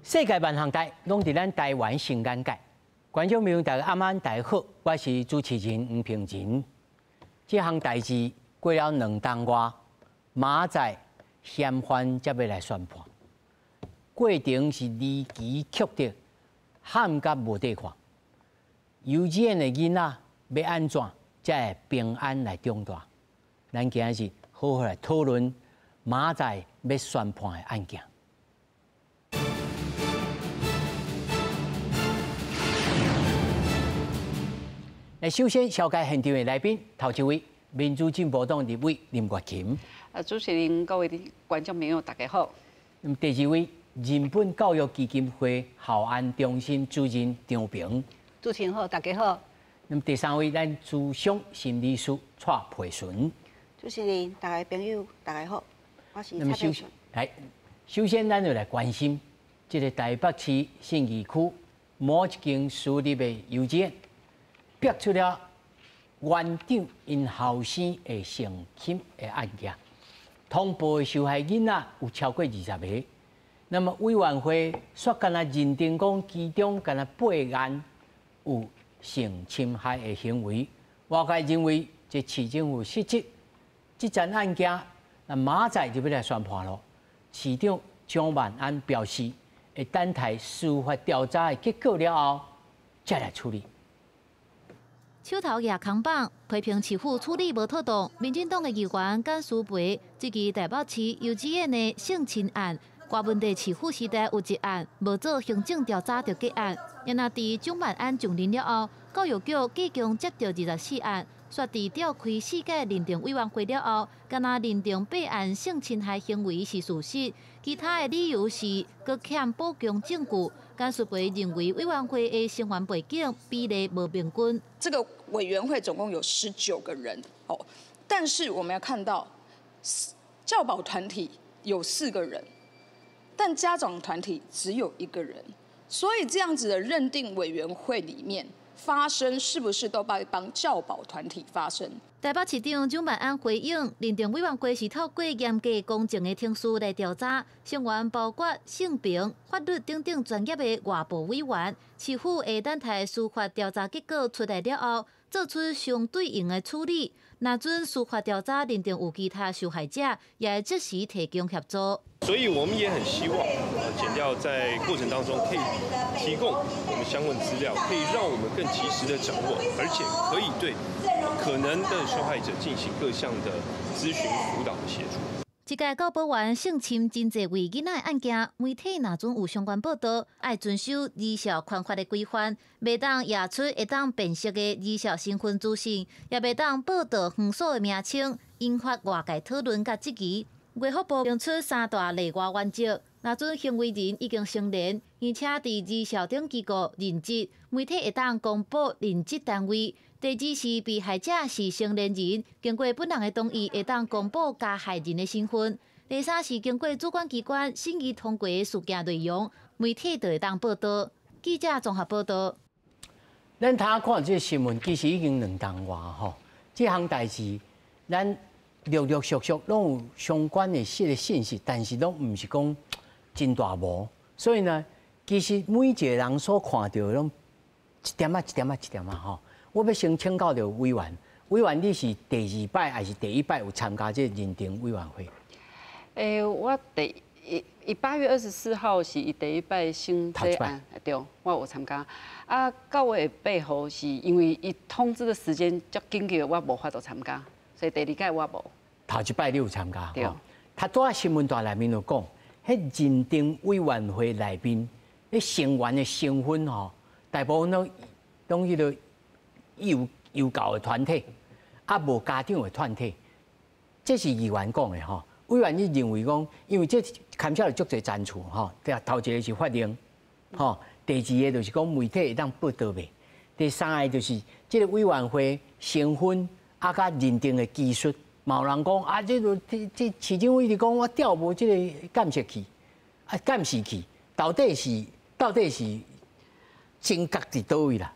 世界萬項代，攏佇咱台灣新眼界。觀眾朋友，大家暗安，大家好，我是主持人黃平仁。這項代誌過了2冬外，明仔載嫌犯才欲來宣判。過程是離奇曲折，喊甲無得看。幼稚園的囡仔欲按怎才會平安來長大？咱今日好好來討論明仔載欲宣判的案件。來，首先紹介現場的來賓，頭一位民主進步黨立委林月琴。啊，主持人，各位觀眾朋友，大家好。那麼第二位，人本教育基金會校安中心主任張平。主持人好，大家好。那麼第三位，咱諮商心理師蔡培純。主持人，大家朋友，大家好，我是那麼蔡培純。來，首先咱就來關心這个台北市信義區某一間私立的幼稚園，逼出了園長𪜶後生的性侵的案件，通報的受害囡仔有超過20個。那麼委員會煞干焦認定講，其中干焦八案有性侵害的行為，外界認為這市政府失職。這樁案件，那明仔載就欲來宣判囉。市長蔣萬安表示，會等待司法調查的結果了後，才來處理。手頭攑扛棒，批評市府處理無妥當。民進黨的議員簡舒培，這起台北市幼稚園的性侵案，掛問題市府時代有一案無做行政調查就結案。然後佇蔣萬安上任了後，教育局計共接著24案，煞佇召開四屆認定委員會了後，干焦認定八案性侵害行為是事實，其他的理由是閣欠補強證據。簡舒培認為委員會的成員背景比例無平均。這個委員會總共有19個人哦，但是我們要看到教保團體有4個人，但家長團體只有1個人，所以這樣子的認定委員會裡面發聲，是不是都幫教保團體發聲？台北市長蔣萬安回應，認定委員會是透過嚴格公正的程序來調查，成員包括性平、法律等等專業的外部委員。市府會等待司法調查結果出來了後，做出相對應的處理。若準司法調查認定有其他受害者，也會即時提供協助。所以我們也很希望，檢調在過程當中可以提供我們相關資料，可以讓我們更及時的掌握，而且可以對可能的受害者進行各項的諮詢輔導的協助。這屆教保員性侵真濟位囡仔的案件，媒體若準有相關報導，愛遵守兒少權法的規範，袂當掖出會當辨識的兒少身份資訊，也袂當報導園所的名稱，引發外界討論佮質疑。衛福部定出三大例外原則，若準行為人已經成年，而且佇兒少等機構任職，媒體會當公布任職單位。第二是被害者是成年人，經過本人的同意，會當公布加害人的身份。第三是經過主管機關審議通過的事件內容，媒體就會當報導。記者綜合報導。咱頭看這個新聞，其實已經2冬外吼，這項代誌，咱陸陸續續攏有相關的這個信息，但是攏毋是講真大無，所以呢，其實每一個人所看到的攏一點仔一點仔一點仔吼。我欲先請教著委員，委員你是第二擺還是第一擺有參加這個認定委員會？我第一8月24號是伊第一擺審這案，對，我有參加。啊，9月8號是因為伊通知的時間足緊急，我無法度參加，所以第二屆我無。頭一擺你有參加？對。他拄仔新聞台內面就講，彼認定委員會內面，彼成員的成分吼，大部分攏攏彼个幼教的團體，啊無家長的團體，這是議員講的吼。委員你認為講，因為這牽涉著足濟層次吼，頭一個是法令，吼，第二個就是講媒體會當報導袂，第三個就是這個委員會成分啊，佮認定的技術，嘛有人講啊，這个這市政府一直講我調無這個監視器，啊監視器到底是真確佇佗位啦？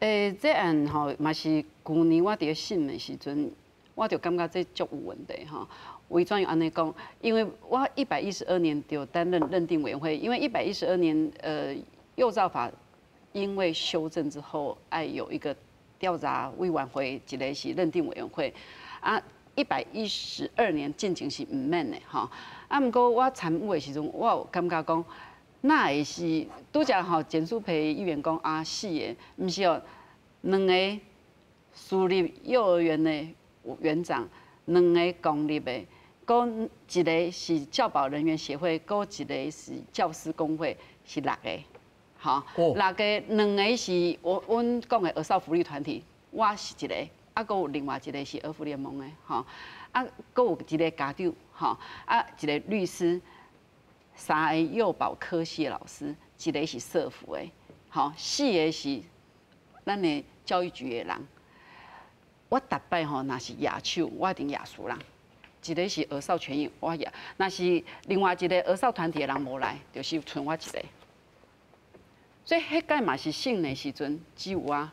這案吼嘛是舊年我佇咧審的時陣，我就感覺這足有問題吼。为怎样按呢讲？因为我一百一十二年就担任认定委员会，因为一百一十二年幼照法因为修正之后，爱有一个调查委员会，一个是认定委员会啊。112年进前是毋免的吼，啊，毋过我参与的时阵，我有感觉讲，哪会是拄才吼简舒培议员讲啊，四个，毋是哦，两个私立幼儿园的园长，两个公立的，阁一个是教保人员协会，阁一个是教师工会，是六个，吼，六个，两个是我阮讲的儿少福利团体，我是一个。啊，阁有另外一个是儿福联盟的，吼，啊，阁有一个家长，吼，啊，一个律师，三个幼保科系的老师，一个是社福的，吼，四个是咱的教育局的人。我逐摆吼，若是举手，我一定举输人。一个是儿少权益，我举；若是另外一个儿少团体的人无来，就是賰我一个。所以彼届嘛是审的时阵，只有我。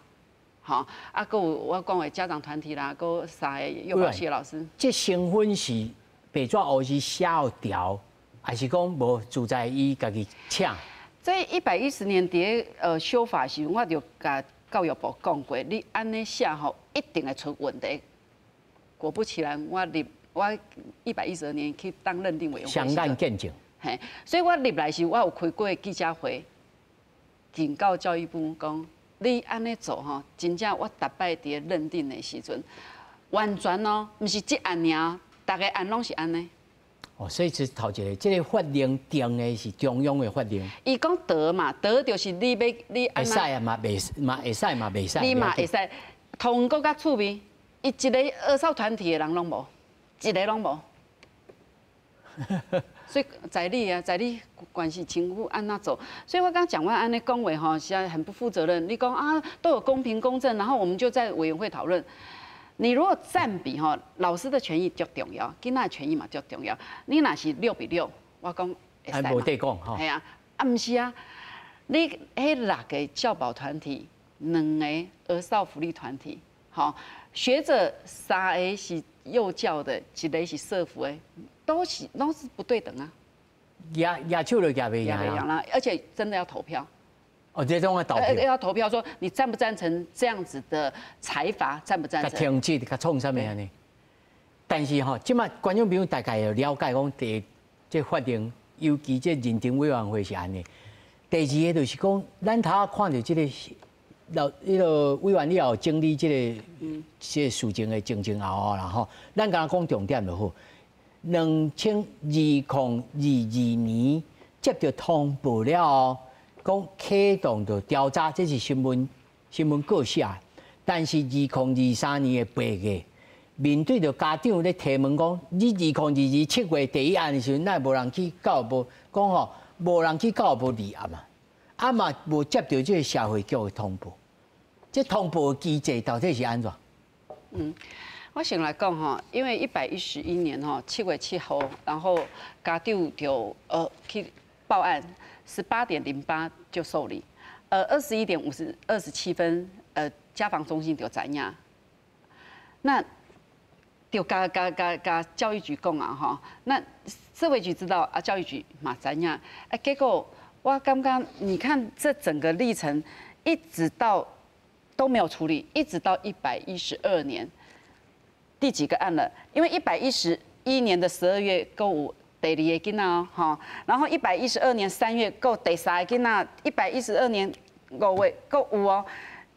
吼，啊，阁有我讲的家长团体啦，阁三个幼保系的老师。这成分是白纸黑字写予条，还是讲无自在伊家己请？这110年伫修法时，我就共教育部讲过，你按呢写吼，一定会出问题。果不其然，我入我112年去当认定委员会。双眼见证。嘿，所以我入来时，我有开过记者会，警告教育部讲，你按呢做吼，真正我逐摆伫认定的时阵，完全哦，毋是这案尔，逐个案拢是按呢。哦，所以是头一个，这个法令定的是中央的法令。伊讲得嘛，得就是你欲你会使啊嘛，袂嘛会使嘛袂使。你嘛会使，通阁较趣味，伊一个儿少团体的人拢无，一个拢无。所以在你啊，在你关系政府按怎做？所以我刚讲完按呢讲话吼，实在很不负责任。你讲啊，都有公平公正，然后我们就在委员会讨论。你如果占比吼，老师的权益足重要，囡仔的权益嘛足重要。你若是6比6，我讲会使无得讲吼。系啊，啊毋是啊，你彼六个教保团体，两个儿少福利团体，吼，学者三个是幼教的，一个是社福的，都是拢是不对等啊。举举手就举袂赢啦，而且真的要投票。哦，这种要投票，要投票说你赞不赞成这样子的裁罚？赞不赞成？停止，共创啥物按呢？但是吼，这马观众朋友大概有了解讲，第这法令，尤其这认定委员会是按呢。第二个就是讲，咱头仔看著这个老彼个委员，你也有整理这个事情的前前后后啦吼。咱敢若讲重点就好。2022年接著通报了后，讲启动著调查，这是新闻稿写。但是2023年的8月，面对著家长咧提问讲，你2022 7月第一案的时阵，哪会无人去教育部讲吼，无人去教育部立案嘛？啊嘛无接著这个社会局的通报，这通报的机制到底是按怎？我先来讲吼，因为111年吼7月7号，然后家长就去报案，18:08就受理，21点27分，家防中心就知影，那就共共共共教育局讲啊吼，那社会局知道啊，教育局嘛知影，哎，结果我感觉你看这整个历程，一直到都没有处理，一直到一百一十二年。第几个案了？因为111年的12月阁有第二个囡仔哦，吼，然后112年3月阁有第三个囡仔，112年5月阁有哦，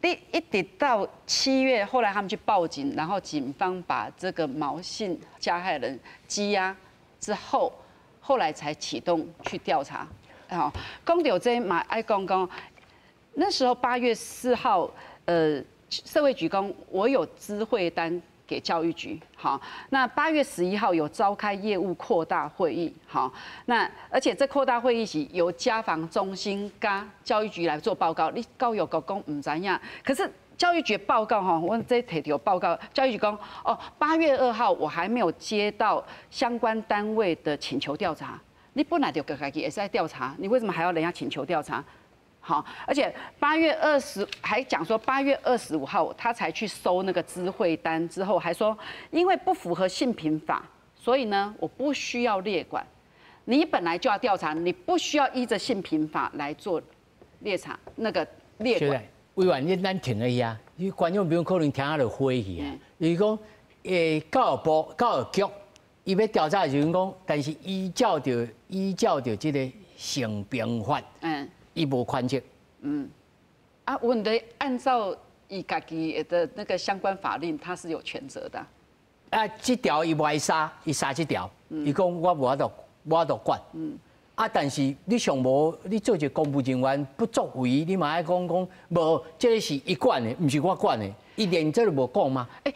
一直到7月，后来他们去报警，然后警方把这个毛姓加害人羁押之后，后来才启动去调查。好，讲著这嘛爱讲讲，那时候8月4号，社会局讲我有知会单给教育局，好，那8月11号有召开业务扩大会议，好，那而且这扩大会议是由家防中心佮教育局来做报告，你教育局讲毋知影，可是教育局报告吼，阮这提著报告，教育局讲哦，8月2号我还没有接到相关单位的请求调查，你本来就家己会使调查，你为什么还要人家请求调查？好，而且八月二十还讲说8月25号他才去收那个知会单，之后还说因为不符合性平法，所以呢，我不需要列管。你本來就要調查，你不需要依着性平法來做列查那個列管。委員，你咱停一下，你觀眾朋友可能聽下就火去啊。就是講，教育部、教育局，伊欲調查的時陣講，但是依照著這個性平法，伊無權責。啊，問題按照伊家己的那個相關法令，他是有權責的。啊，這條伊無愛殺，伊殺這條，伊講我無法度，無法度管。啊，但是你上無，你做一個公務人員不作為，你嘛愛講講，無，這個是伊管的，毋是我管的，伊連這都無講嗎？欸，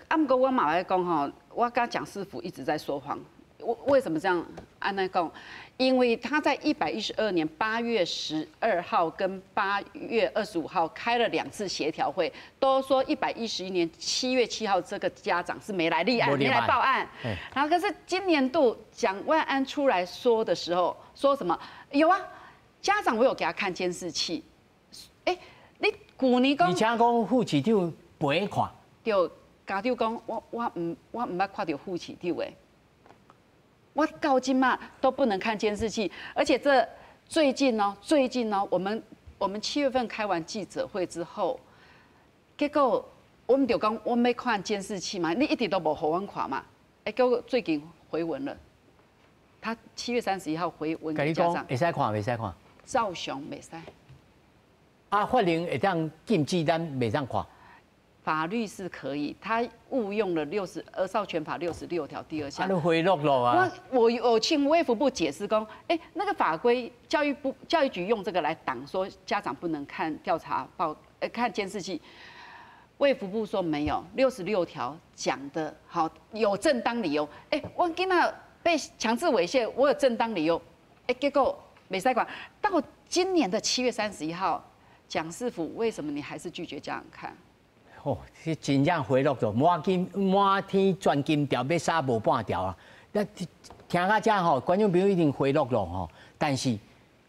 啊，毋過我嘛愛講吼，我感覺蔣市府一直在說謊。為為什麼這樣按呢講？因為他在112年8月12號跟8月25號開了兩次協調會，都說111年7月7號這個家長是沒來立案、沒來報案。然後可是今年度蔣萬安出來說的時候，說什麼？有啊，家長我有給他看監視器。欸，你舊年講，而且講副市長陪看，對，家長講我毋捌看著副市長的。我到今嘛都不能看監視器，而且這最近呢，最近呢，我們7月份開完記者會之後，結果我們就講我們欲看監視器嘛，你一直都無予阮看嘛，欸，結果最近回文了，他7月31號回文給家長，會使看袂使看？照常袂使。啊，法令會當禁止咱袂當看。法律是可以，他誤用了兒少權法66條第二項。啊，回落了啊！我請衛福部解釋講，欸，那個法規，教育部教育局用這個來擋，說家長不能看調查報，看監視器。衛福部說沒有，66條講的好，有正當理由。欸，我囡仔被強制猥褻，我有正當理由。欸，結果袂使管。到今年的7月31號，蔣市府為什麼你還是拒絕家長看？哦，這真正回落咗，滿金滿天鑽金條，欲殺無半條啊！那聽到這吼，觀眾朋友一定回落咗吼。但是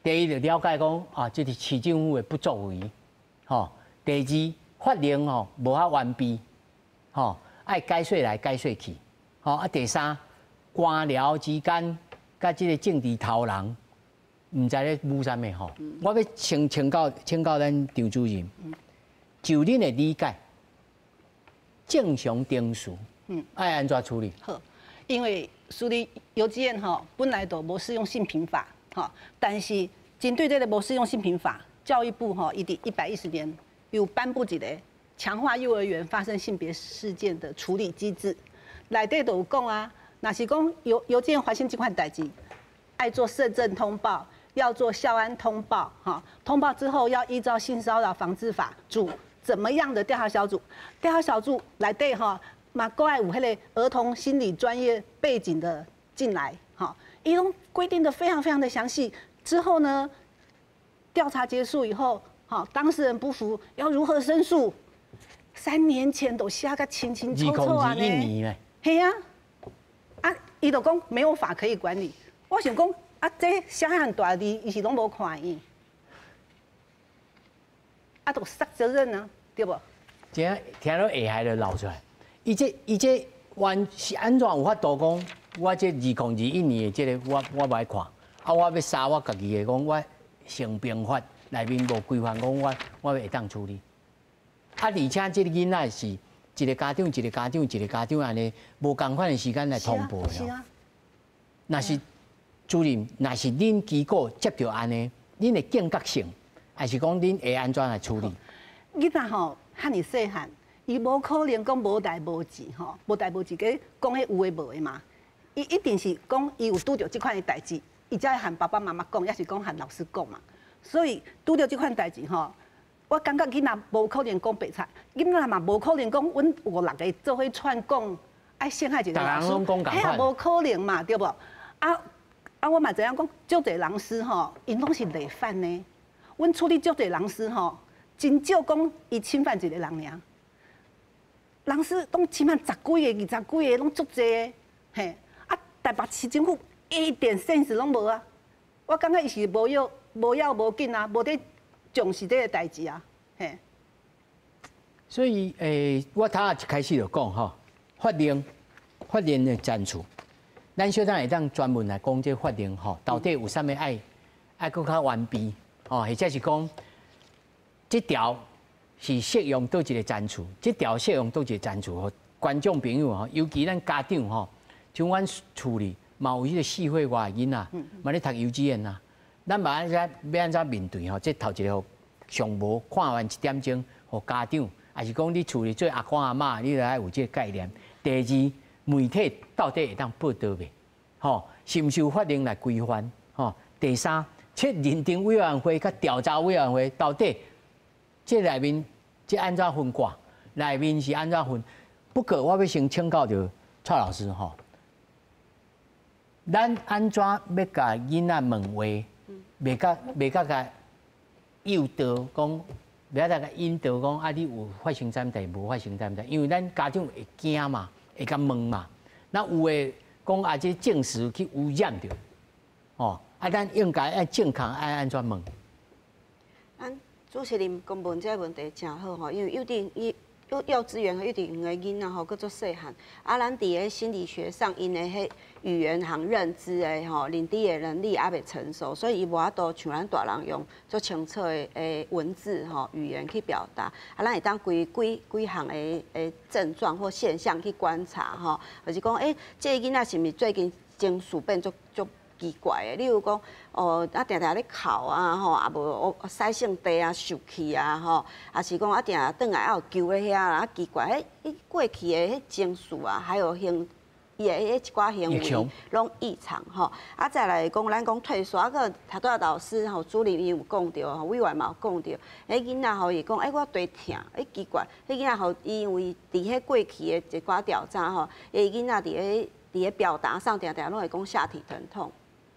第一就了解講啊，這是市政府的不作為，吼。第二，法令吼無遐完備，吼，愛改稅來改稅去，吼啊。第三，官僚之間佮這個政治頭人，毋知咧舞啥物吼。我欲請請教咱張主任，就恁的理解。正常程序，愛按怎處理？好，因為處理幼稚園吼，本來就無適用性平法，吼，但是針對這個無適用性平法，教育部吼，伊佇110年有頒布一個強化幼兒園發生性別事件的處理機制，內底就有講啊，若是講幼稚園發生這款代誌，愛做社政通報，要做校安通報，哈，通報之後要依照性騷擾防治法組怎麼樣的調查小組？調查小組內底吼，嘛閣愛有彼個兒童心理專業背景的進來，哈，伊攏規定的非常非常的詳細。之後呢，調查結束以後，哈，當事人不服，要如何申訴？3年前都寫個清清楚楚啊呢。係啊，啊，伊就講沒有法可以管理。我想講，啊，這寫遐大字，伊是攏無看伊，啊，就殺責任啊。對無？聽聽到下海就流出來。伊這完是按怎有法度講？我這2021年的這個我我無愛看，啊，我欲殺我家己的講，我性平法內面無規範，講我會當處理。啊，而且這個囡仔是一個家長一個家長一個家長按呢，無仝款的時間來通報的。是啊。若是主任，若是恁機構接著按呢，恁的警覺性，還是講恁會按怎來處理？囡仔吼，遐爾細漢，伊無可能講無代無誌吼，無代無誌閣講彼有的無的嘛。伊一定是講伊有拄著這款的代誌，伊才會和爸爸媽媽講，抑是講和老師講嘛。所以拄著這款代誌吼，我感覺囡仔無可能講白賊，囡仔嘛無可能講阮五六個做伙串講愛陷害一個老師，彼也無可能嘛，對無？啊啊，我嘛知影講，足濟老師吼，𪜶攏是累犯呢。阮處理足濟老師吼，真少講伊侵犯一個人爾，老師攏侵犯十幾個、二十幾個，攏足濟的，嘿！啊，台北市政府一點 sense 攏無啊！我感覺伊是無要無要無緊啊，無佇重視這個代誌啊，嘿。所以，我頭仔一開始就講吼，法令法令的懲處，咱小等會當專門來講這法令吼，到底有啥物愛愛閣較完備吼，或者是講這條是適用佗一个層次，這條適用佗一個層次吼，觀眾朋友吼，尤其咱家長吼，像阮厝裡嘛有彼個4歲外的囡仔，嘛咧讀幼稚園啊，咱嘛按怎欲按怎面對吼？這頭一个上無看完一點鐘，予家長，抑是講你厝裡做阿公阿嬤，你著愛有這個概念。第二，媒體到底會當報導袂？吼，是毋是有法令來規範？吼，第三，這認定委員會佮調查委員會到底這內面這按怎分掛？內面是按怎分？不過我欲先請教著蔡老師吼，咱按怎欲共囡仔問話，袂佮共誘導講，袂佮共引導講啊，你有發生啥物代誌，無發生啥物代誌？因為咱家長會驚嘛，會共問嘛。那有的講啊，這證實去污染著，哦，啊，咱應該愛正確愛按怎問？咱主持人講問這個問題誠好吼，因為幼稚園和幼稚園的囡仔吼，閣足細漢。啊，咱佇咧心理學上，𪜶的彼語言和認知的吼，認知的能力猶未成熟，所以伊無法度像咱大人用足清楚的文字吼語言去表達。啊，咱會當規幾幾項的症狀或現象去觀察吼，就是講，欸，這个囡仔是毋是最近情緒變足足奇怪的？例如講，哦，啊，定定咧哭啊，吼，啊無哦，使性地啊，受氣啊，吼，抑是講啊，定定轉來啊有勼咧遐啊，奇怪，彼彼過去的彼情緒啊，還有行伊的彼一寡行為攏異常吼。啊，再來講，咱講退縮，啊，閣頭拄仔老師吼，主任伊有講著，吼，委員嘛有講著，彼囡仔吼伊講，欸，我臍疼，欸，奇怪，彼囡仔吼，伊因為佇彼過去的一寡調查吼，伊囡仔佇咧表達上，定定攏會講下體疼痛。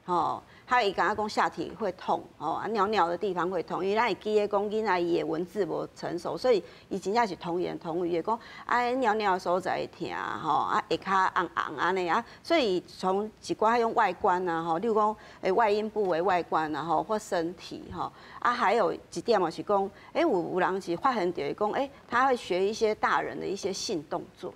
吼，他伊敢若講下體會痛，吼啊尿尿的地方會痛，因為咱會記得講囡仔伊的文字無成熟，所以伊真正是童言童語的講，啊尿尿的所在會疼，吼啊下跤紅紅按呢啊，所以從一寡彼種外觀啊，吼，例如講欸外陰部的外觀啊，吼或身體吼，啊還有一點嘛是講，欸有人是發現著講，欸他會學一些大人的一些性動作，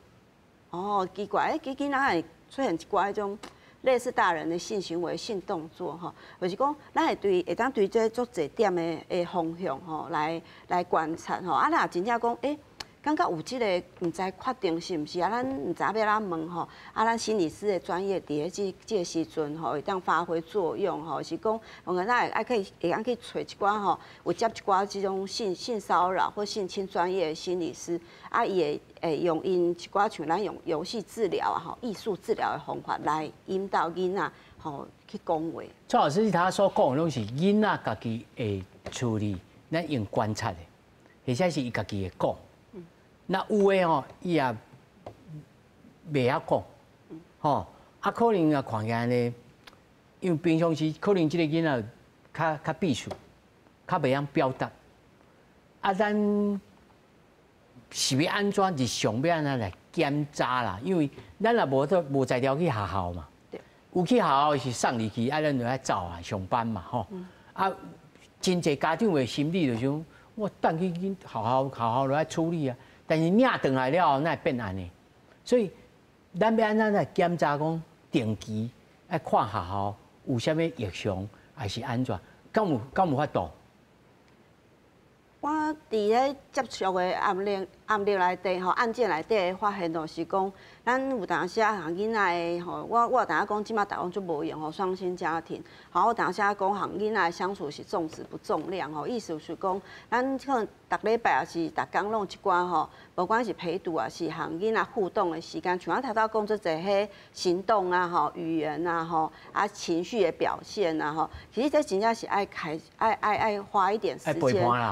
哦奇怪，欸囡仔會出現一寡彼種類似大人的性行為、性動作吼，就是講，咱會對會當對這足濟點的方向吼來觀察吼。啊，若真正講，欸，感覺有這个毋知確定是毋是啊？咱毋知欲按怎問吼。啊，咱心理師的專業佇咧這個時陣吼，會當發揮作用吼。是講，我們咱會愛去會當去揣一寡吼，有接一寡這種性騷擾或性侵專業的心理師，啊，伊會用𪜶一寡像咱用遊戲治療啊、吼藝術治療的方法來引導囡仔吼去講話。蔡老師，他所講的攏是囡仔家己會處理，咱用觀察的，或者是伊家己會講。那有的吼，伊也袂曉講，吼啊，可能也看起來呢，因為平常時可能這个囡仔較閉塞，較袂曉表達。啊，咱是欲按怎日常欲按怎來檢查啦？因為咱也無做無才調去學校嘛，有去學校是送入去，啊，咱就愛走啊上班嘛，吼。啊，真濟家長的心理就是講，我等去學校學校就愛處理啊。但是領轉來了後，哪會變按呢？所以咱欲按怎來檢查講定期愛看學校有啥物異常，還是按怎？敢有法度？我佇咧接觸的案例內底吼，案件內底的發現，就是講，咱有當時啊，和囡仔的吼，我有當時講，這馬台灣足無閒吼，雙薪家庭，吼，我當時講和囡仔的相處是重質不重量吼，意思是講，咱可能逐禮拜抑是逐工攏有一寡吼，無管是陪讀抑是和囡仔互動的時間，像我頭拄講足濟彼行動啊吼、語言啊吼、啊情緒的表現啊吼，其實這真正是愛開愛愛愛花一點時間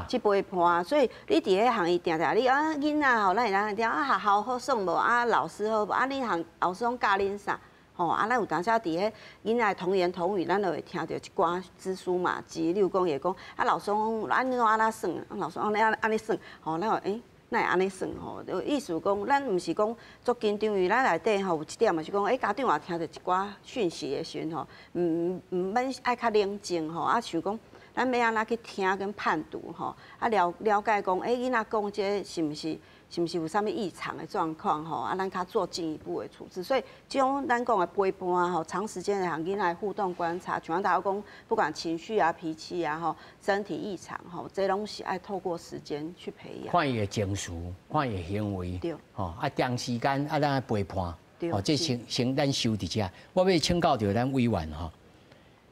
去陪伴，所以你佇咧和伊定定，你啊囡仔吼，咱會當聽啊學校好耍無啊老師好無啊？恁學老師攏教恁啥？吼啊，咱有當時佇彼囡仔童言童語，咱就會聽著一寡蛛絲馬跡。例如講，伊會講啊，老師講啊，你攏按怎耍？老師講按按呢耍，吼，咱話欸，哪會按呢耍吼？就意思講，咱毋是講足緊張，因為咱內底吼有一點嘛是講，欸，家長也聽著一寡訊息的時陣吼，毋免愛較冷靜吼，啊，想講咱欲按怎去聽跟判讀吼，啊了了解講，欸，囡仔講這是毋是？是毋是有啥物异常的状况吼？啊，咱较做进一步的处置。所以，这种咱讲的陪伴吼，长时间的和囡仔互动观察，像咱头讲，不管情绪啊、脾气啊、吼、身体异常吼，这拢是爱透过时间去培养。看伊的情绪，看伊的行为，吼啊，长时间啊，咱爱陪伴，吼，这先先咱收伫遮。我欲请教著咱委员吼，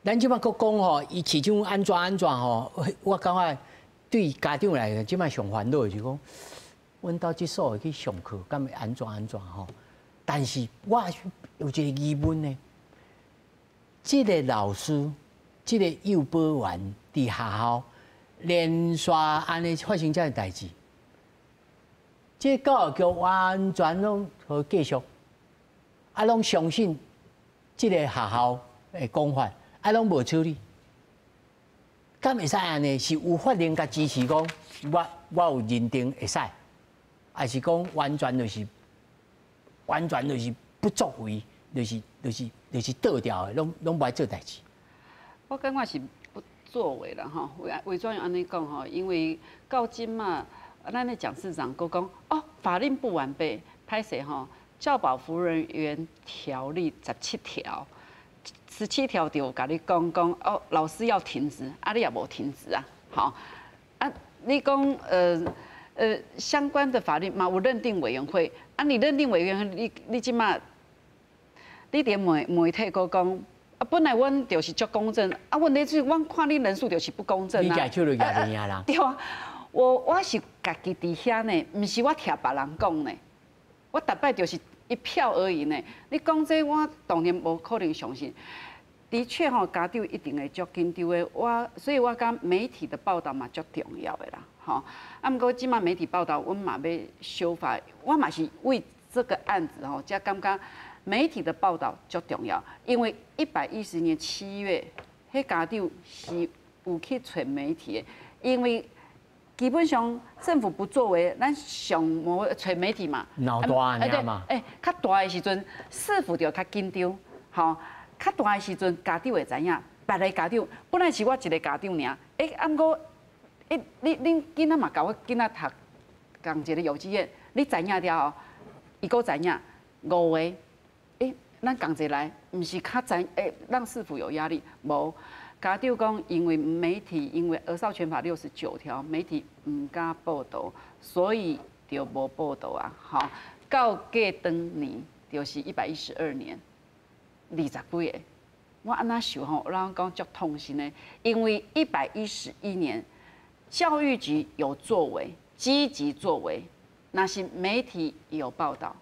咱这摆阁讲吼，伊市长按怎按怎吼，我感觉对家长来讲，这摆上烦恼的就是讲，阮兜这所去上课，敢会按怎按怎吼？但是我有一个疑问呢，这个老师，这个幼保员伫学校连续按呢发生这样代志，这个教育局完全拢予继续，啊，拢相信这个学校的讲法，啊，拢无处理，敢会使按呢？是有法令共支持讲，我有认定会使，还是讲完全就是不作为，就是倒掉的，拢无爱做代志。我感觉是不作为啦吼，为怎样按呢讲吼？因为到今嘛，咱的蒋市长阁讲哦，法令不完备，歹势吼，教保服务人员条例十七条，十七条就有共你讲讲哦，老师要停职，啊你也无停职啊，吼啊你讲相关的法律嘛，有认定委员会啊，你认定委员会，你这马，你伫媒体阁讲啊，本来阮就是足公正啊，问题是阮看你人数就是不公正啊。你举手就举名啦。对啊，我是家己伫遐呢，毋是我听别人讲呢，我逐摆就是一票而已呢。你讲这我当然无可能相信。的确吼，家长一定会足紧张的。所以我感觉媒体的报道嘛足重要的啦，吼。啊，毋过这马媒体报道，阮嘛欲修法，我嘛是为这个案子吼，才感觉媒体的报道足重要。因为110年7月，彼家长是有去揣媒体的，因为基本上政府不作为，咱上无揣媒体嘛。闹大尔嘛。欸，较大的时阵，市府就较紧张，吼。较大的时阵，家长会知影，别个家长本来是我一个家长尔，欸，啊，毋过，欸，你恁囡仔嘛共我囡仔读仝一个幼稚园，你知影了后，伊阁知影五个，欸，咱仝齐来，毋是较知，欸，让市府有压力，无，家长讲，因为媒体，因为《儿少权法》69条，媒体毋敢报道，所以就无报道啊，吼，到过当年就是112年。20几个，我按怎想吼，我讲足痛心的，因为111年，教育局有作为，积极作为，若是媒体有报道，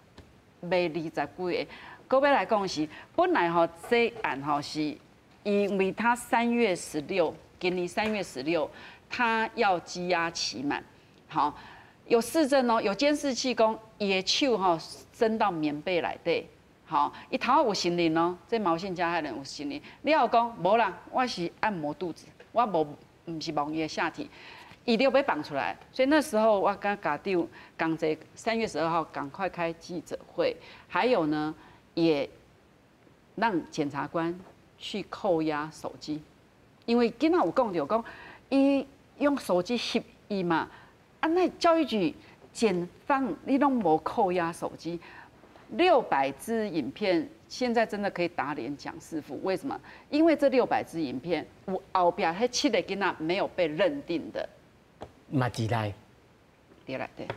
袂20几个，阁欲来讲是，本来吼这案吼是，因为他三月十六，今年三月十六，他要羁押期满，好，有事证哦，有监视器讲，伊的手吼伸到棉被内底。吼，伊头有承认哦，这毛姓加害人有承认。了后讲无啦，我是按摩肚子，我无毋是摸伊的下体，伊就欲放出来。所以那时候我共家长仝齐3月12号赶快开记者会，还有呢，也让检察官去扣押手机，因为囡仔有讲著讲，伊用手机翕伊嘛，啊那教育局检方你拢无扣押手机。600支影片，现在真的可以打脸蒋市府？为什么？因为这六百支影片，有后壁彼七个囡仔没有被认定的，嘛伫内，伫内底。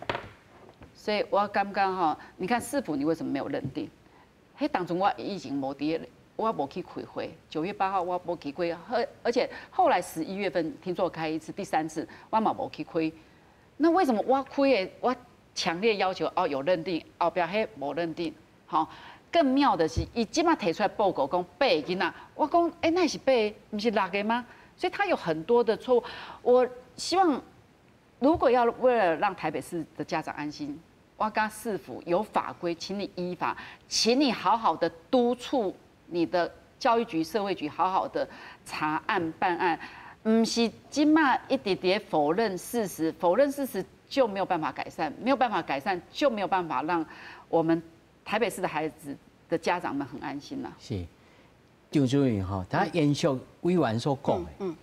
所以我感觉吼，你看市府你为什么没有认定？彼当阵我已经无伫，我无去开会。9月8号我无去开，而且后来11月份听说开一次，第三次我嘛无去开。那为什么我开的我？强烈要求哦，有认定，后壁彼无认定，吼。更妙的是，伊这马提出来报告讲八个囡仔，我讲欸，哪是八个，毋是六个吗？所以他有很多的错误。我希望，如果要为了让台北市的家长安心，我感觉市府有法规，请你依法，请你好好的督促你的教育局、社会局好好的查案办案，毋是这马一直伫否认事实，否认事实。就没有办法改善，没有办法改善，就没有办法让我们台北市的孩子的家长们很安心了。是，张主任吼，他延续委员所讲的，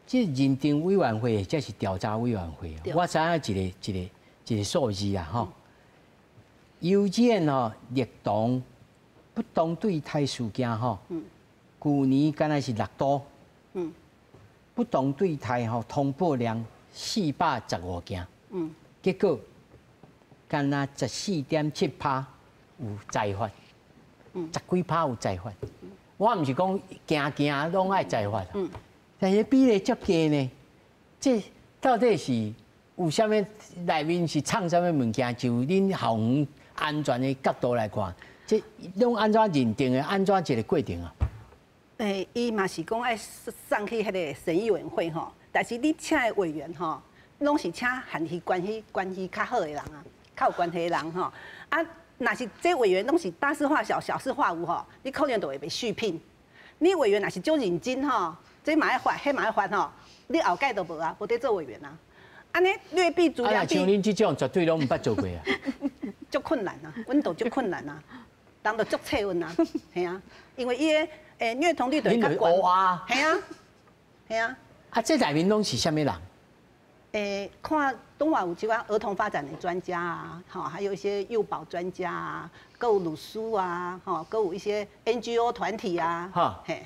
这认定委员会，这是调查委员会。我知影一个一个一个數字啊，吼。幼稚園吼，虐童不當對待事件吼，舊年敢若是6都，不當對待吼，通報量415件，結果敢若14.7%有裁罰，十幾趴有裁罰。我毋是講件件攏愛裁罰，但是比例足低呢，這到底是有啥物內面是藏啥物物件？就恁校園安全的角度來看，這攏按怎認定的？按怎一個過程啊？欸，伊嘛是講愛送去彼個審議委員會吼，但是你請的委員吼，攏是請和伊關係較好的人啊，較有關係的人吼。啊，若是這委員攏是大事化小，小事化無吼，你可能就會被續聘。你委員若是足認真吼，這嘛愛罰，彼嘛愛罰吼，你後蓋都無啊，無得做委員啊。按呢劣幣逐良幣。像恁這種絕對攏毋捌做過啊。足困難啊，阮都足困難啊，人就足切阮啊，係啊，因為伊的虐童率就較懸。係啊，係啊。啊，這內面攏是啥物人？看東華有這款兒童發展的專家啊，吼，還有一些幼保專家啊，閣有律師啊，吼，閣有一些 NGO 團體啊，嘿。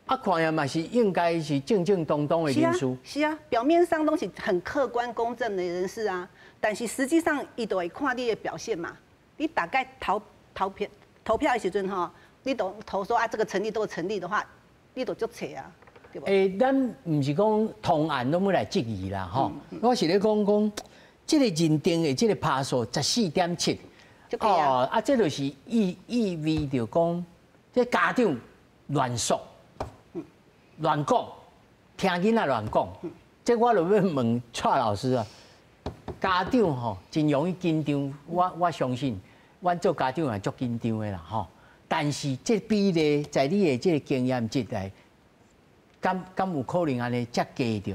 啊，看也嘛是應該是正正當當的人士。是啊，表面上都是很客觀公正的人士啊，但是實際上伊都會看你的表現嘛。你大概投票的時陣吼，你都投說啊，這個成立都成立的話，你都足冊啊。欸，咱毋是講同案攏欲來質疑啦，吼。我是咧講講，這個認定的這個趴數14.7，哦，啊，這就是意味著講，這家長亂說、亂講，聽囡仔亂講。這我就欲問蔡老師啊，家長吼真容易緊張，我相信，阮做家長也足緊張的啦，吼。但是這比例在你的這個經驗值內，敢有可能按呢遮低著？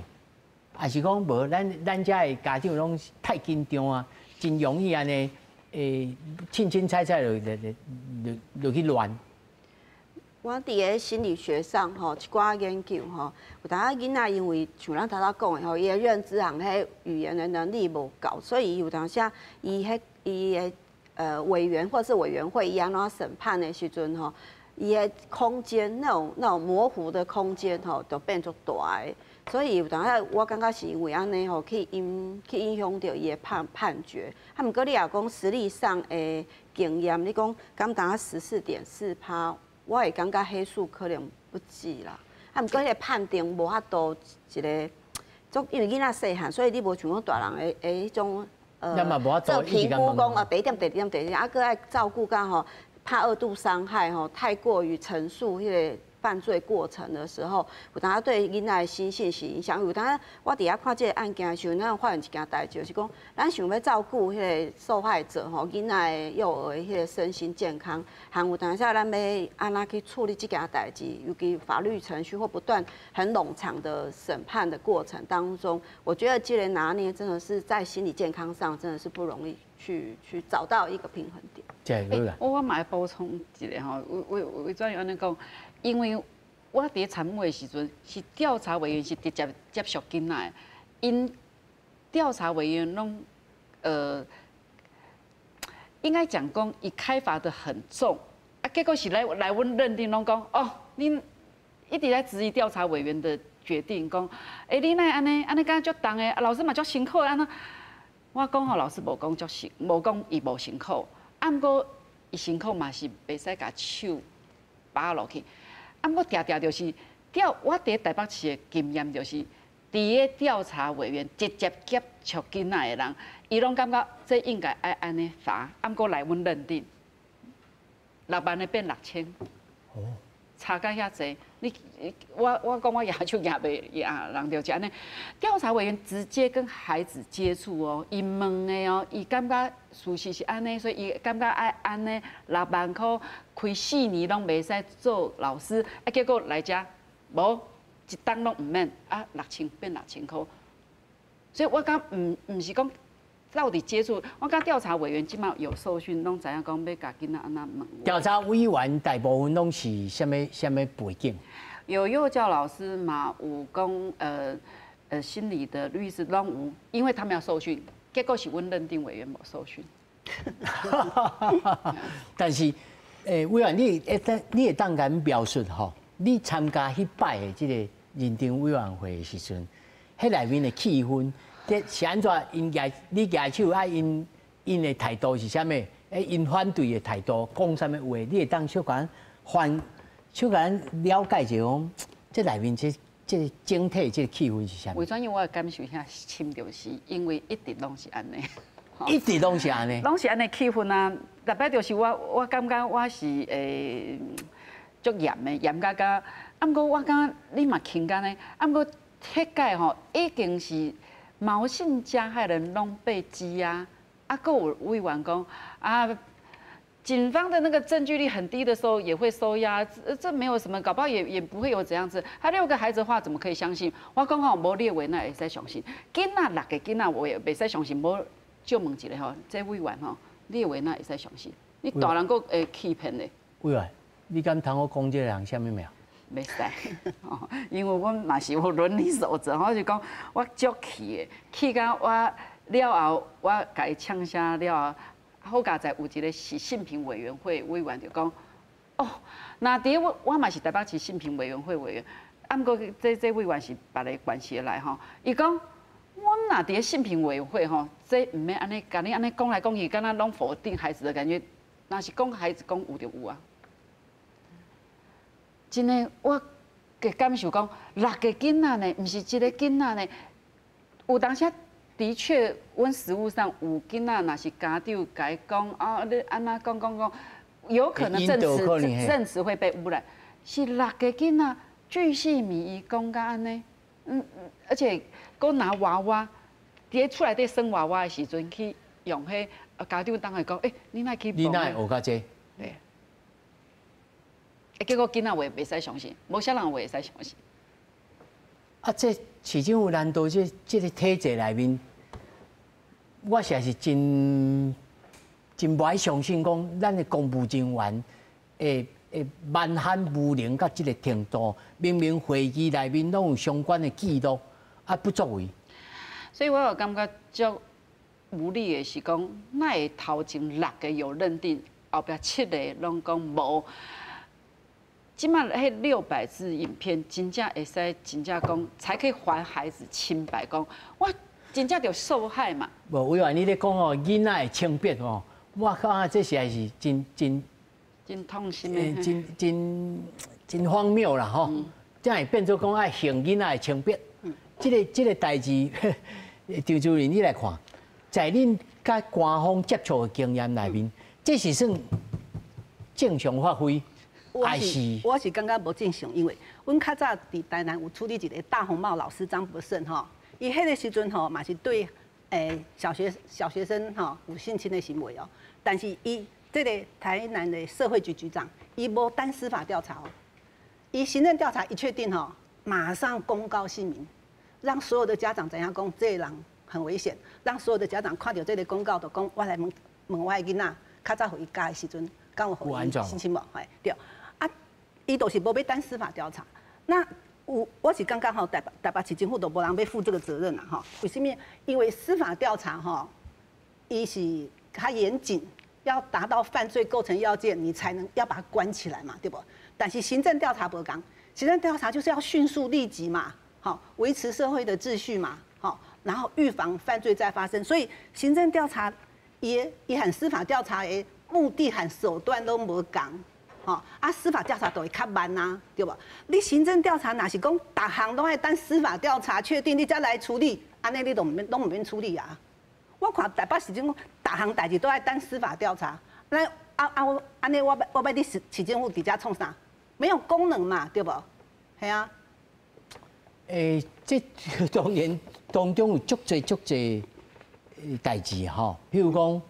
還是講無？咱遮的家長攏太緊張啊，真容易按呢，凊凊彩彩就去亂。我佇个心理學上吼，一寡研究吼，有當仔囡仔因為像咱頭拄講的吼，伊的認知和彼語言的能力無夠，所以伊有當時伊彼伊的委員或是委員會伊按怎審判的時陣吼，伊的空間那種模糊的空間吼，就變足大的。所以有當仔我感覺是因為按呢吼，去影響著伊的判決。啊，毋過你若講實力上的經驗，你講敢當14.4%，我會感覺彼數可能不止啦。啊，毋過彼個判定無法度一個，足因為囡仔細漢，所以你無像講大人的彼種做評估講啊，第一點、第二點、第二點，啊，閣愛照顧到吼，怕二度傷害吼，太過於陳述彼個犯罪過程的時候，有當時對囡仔的心性是影響。有當時我佇遐看這個案件的時候，咱有發現一件代誌，就是講，咱想欲照顧彼個受害者吼，囡仔的幼兒的彼個身心健康，還有當時咱欲按怎去處理這件代誌，尤其法律程序或不斷很冗長的審判的過程當中，我覺得這個拿捏真的是在心理健康上真的是不容易去找到一個平衡點。我嘛愛補充一下吼，為怎樣按呢講？因為我佇參與的時陣，是調查委員是直接接觸囡仔的，𪜶調查委員攏應該講講伊開罰得很重，啊，結果是來阮認定攏講哦，恁一直在質疑調查委員的決定，講，欸，你哪會按呢按呢敢若足重的，啊，老師嘛足辛苦按怎？我講吼，老師無講足辛，無講伊無辛苦，啊，毋過伊辛苦嘛是袂使共手拔落去。啊，毋過定定就是調，我佇台北市的經驗就是，佇个調查委員直接接觸囡仔的人，伊攏感覺這應該愛按呢罰，啊，毋過來阮認定6萬的變6000，差甲遐濟。你我講我舉手舉袂贏人就是按呢。調查委員直接跟孩子接觸哦，伊問的哦，伊感覺事實是按呢，所以伊感覺愛按呢6萬箍開4年攏袂使做老師，啊，結果來遮無一冬攏毋免，啊，6000變6000箍。所以我感覺毋是講到底接觸，我感覺調查委員這馬有受訓，攏知影講欲共囡仔按怎問。調查委員大部分攏是啥物啥物背景？有幼教老師嘛，有講心理的律師攏有，因為他們要受訓。结果是阮认定委员无受训。但是，委员，你会当共描述吼，你参加彼摆的这个认定委员会的时阵，彼内面的气氛，这是按怎？𪜶举你举手啊，𪜶的态度是啥物？𪜶反对的态度，讲啥物话？你会当小可反，小可了解一下讲，这内面这整体这个气氛是啥物？为怎样我的感受遐深著是因为一直拢是按呢，一直拢是按呢，拢是按呢气氛啊。逐摆就是我感觉我是足严的，严甲甲。啊，毋过我感觉你嘛轻工呢。啊，毋过彼届吼已经是毛姓加害人拢被羁押。啊，阁有委员讲啊，警方的那个证据力很低的时候也会收押，这没有什么，搞不好也不会有怎样子。他六个孩子的话怎么可以相信？我讲吼，无你的话哪会使相信？囡仔六个囡仔话袂使相信，无借问一下吼，这委员吼，你的话哪会使相信？你大人阁会欺骗的。委员，你敢通好讲这个人啥物名？袂使，因为阮嘛是有伦理守则，我就讲我足气的，气到我。了后，我共伊呛声了后，好佳哉有一个是性平委员会委员就讲，哦，若伫我我嘛是台北市性平委员会委员，啊，毋过这委员是别个关系来吼，伊讲，阮若伫性平委员会吼，这毋免按呢，共你按呢讲来讲去，敢若拢否定孩子的感觉，若是讲孩子讲有就有啊。真的，我的感受讲，六个囡仔呢，毋是一个囡仔呢，有当时。的确，阮实务上有囡仔，若是家长共伊讲啊，你按怎讲讲讲，有可能证词会被污染。是六个囡仔巨细靡遗讲甲按呢，而且阁拿娃娃，伫厝内底耍娃娃的时阵去用彼家长当会讲，欸，你哪去？你哪会学甲这？对。结果囡仔话袂使相信，无啥人话会使相信。啊，这市政府难道这个体制内面，我实在是真无爱相信讲，咱的公务人员会蛮悍无能到这个程度，明明会议内面拢有相关的记录，啊不作为。所以我有感觉足无力的是讲，哪会头前六个有认定，后壁七个拢讲无。这摆彼600支影片，真正会使真正讲，才可以还孩子清白。讲我真正著受害嘛。无，委员你咧讲哦，囡仔的清白哦，我感觉这实在是真真真痛心的，真真真荒谬啦吼！这会变做讲爱还囡仔的清白。这个代志，张主任你来看，在恁佮官方接触的经验内面，这是算正常发挥？我是感觉无正常，因为阮较早伫台南有处理一个大红帽老师张伯胜吼，伊彼个时阵吼嘛是对小学生吼有性侵的行为哦，但是伊这个台南的社会局局长，伊无等司法调查哦，伊行政调查一确定吼，马上公告姓名，让所有的家长知影讲这个人很危险，让所有的家长看著这个公告就讲我来问问我的囡仔，较早予伊教的时阵，敢有予伊性侵无？嘿，对。伊就是无欲等司法调查，那有我是感觉吼，台北市政府都无人欲负这个责任啦吼。为什么？因为司法调查吼，伊是较严谨，要达到犯罪构成要件，你才能要把它关起来嘛，对无？但是行政调查无仝，行政调查就是要迅速立即嘛，好维持社会的秩序嘛，好，然后预防犯罪再发生。所以行政调查伊和司法调查的目的和手段拢无仝。吼啊，司法调查就会较慢啊，对无？你行政调查若是讲逐项拢爱等司法调查确定，你才来处理，按呢你都毋免拢毋免处理啊。我看台北市政府逐项代志都爱等司法调查，那啊啊我按呢我欲你市政府伫遮创啥？没有功能嘛，对无？系啊。这当然当中有足济足济代志吼，譬如讲，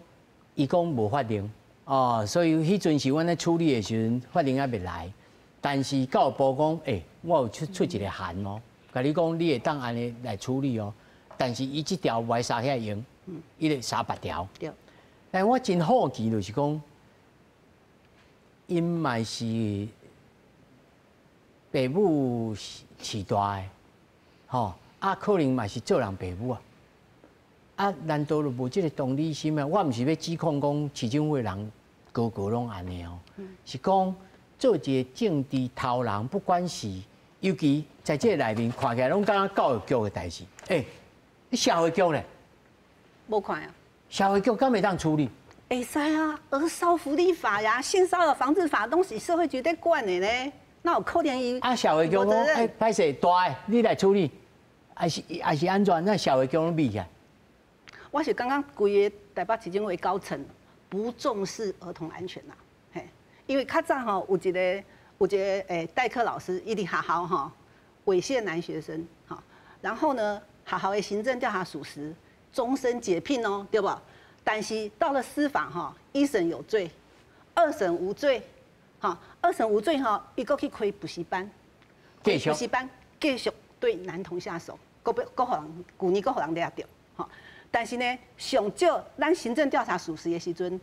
伊讲无法令。哦，所以彼阵时阮咧处理的时阵，法令犹未来，但是教育部讲，欸，我有出一个函哦，共你讲你会当按呢来处理哦，但是伊这条无爱沙遐用，伊咧沙别条。对。但我真好奇就是讲，𪜶嘛是爸母饲大的，吼，啊，可能嘛是做人爸母啊，啊，難道就無這个同理心啊？我毋是欲指控講市政府的人个个攏按呢哦，是講做一个政治頭人，不管是尤其在這个內面看起來攏敢若教育局的代誌，欸，你社會局咧？無看啊？社會局敢會當處理？會使啊，兒少福利法呀、性騷擾防治法攏是社會局咧管的呢，哪有可能伊？啊，社會局講，欸，歹勢大的，你來處理，還是按怎？咱社會局攏秘起來。我是感覺規个台北市政府的高層不重視兒童安全啦，嘿，因為較早吼有一個代課老師，伊佇學校吼猥褻男學生，吼，然後呢，學校的行政調查屬實，終身解聘哦，對無？但是到了司法吼，一審有罪，二審無罪，哈，二審無罪吼，伊閣去開補習班，繼續補習班繼續對男童下手，閣欲閣予人舊年閣予人掠著，吼。但是呢，上少咱行政調查屬實的時陣，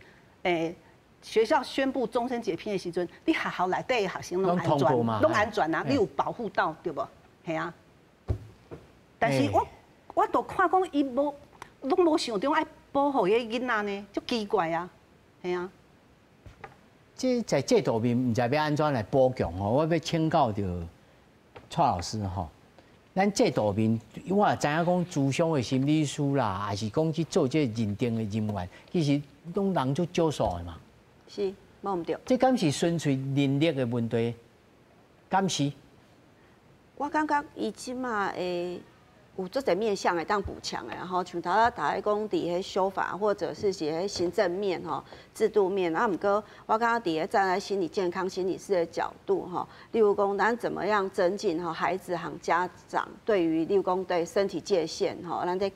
學校宣布終身解聘的時陣，你學校內底的學生攏安全，攏安全啊，你有保護到對無？係啊。但是我都看講伊無，攏無想著愛保護彼个囡仔呢，足奇怪啊，係啊。這在制度面毋知欲按怎來補強吼，我欲請教著蔡老師吼。咱制度面，我也知影講，諮商的心理師啦，還是講去做這個認定的人員，其實攏人足少數的嘛。是，無毋對。這敢是純粹人力的問題？敢是？我感覺伊這馬會有足濟面向會當補強的，吼，像頭仔大家講佇彼修法或者是彼行政面吼、制度面，啊，毋過我感覺佇咧站在心理健康心理師的角度吼，例如講咱怎麼樣增進吼孩子和家長對於例如講對身體界限吼，咱的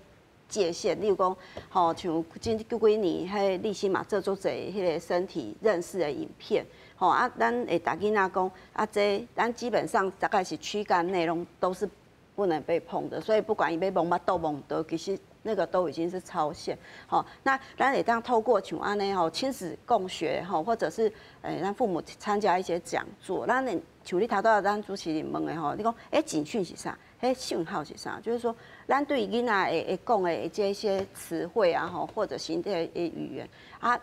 界限，例如講吼，像近幾年彼立新嘛做足濟彼个身體認識的影片，吼啊，咱會逐囡仔講啊，這咱基本上大概是軀幹內容都是不能被碰的，所以不管伊欲摸腹肚摸佗，其實那個都已經是超限。吼，那咱會當透過像按呢吼親子共學吼，或者是讓父母參加一些講座。咱像你頭拄仔咱主持人問的吼，你講警訊是啥？彼訊號是啥？就是說，咱對囡仔會講的這些詞彙啊吼，或者形體的語言啊，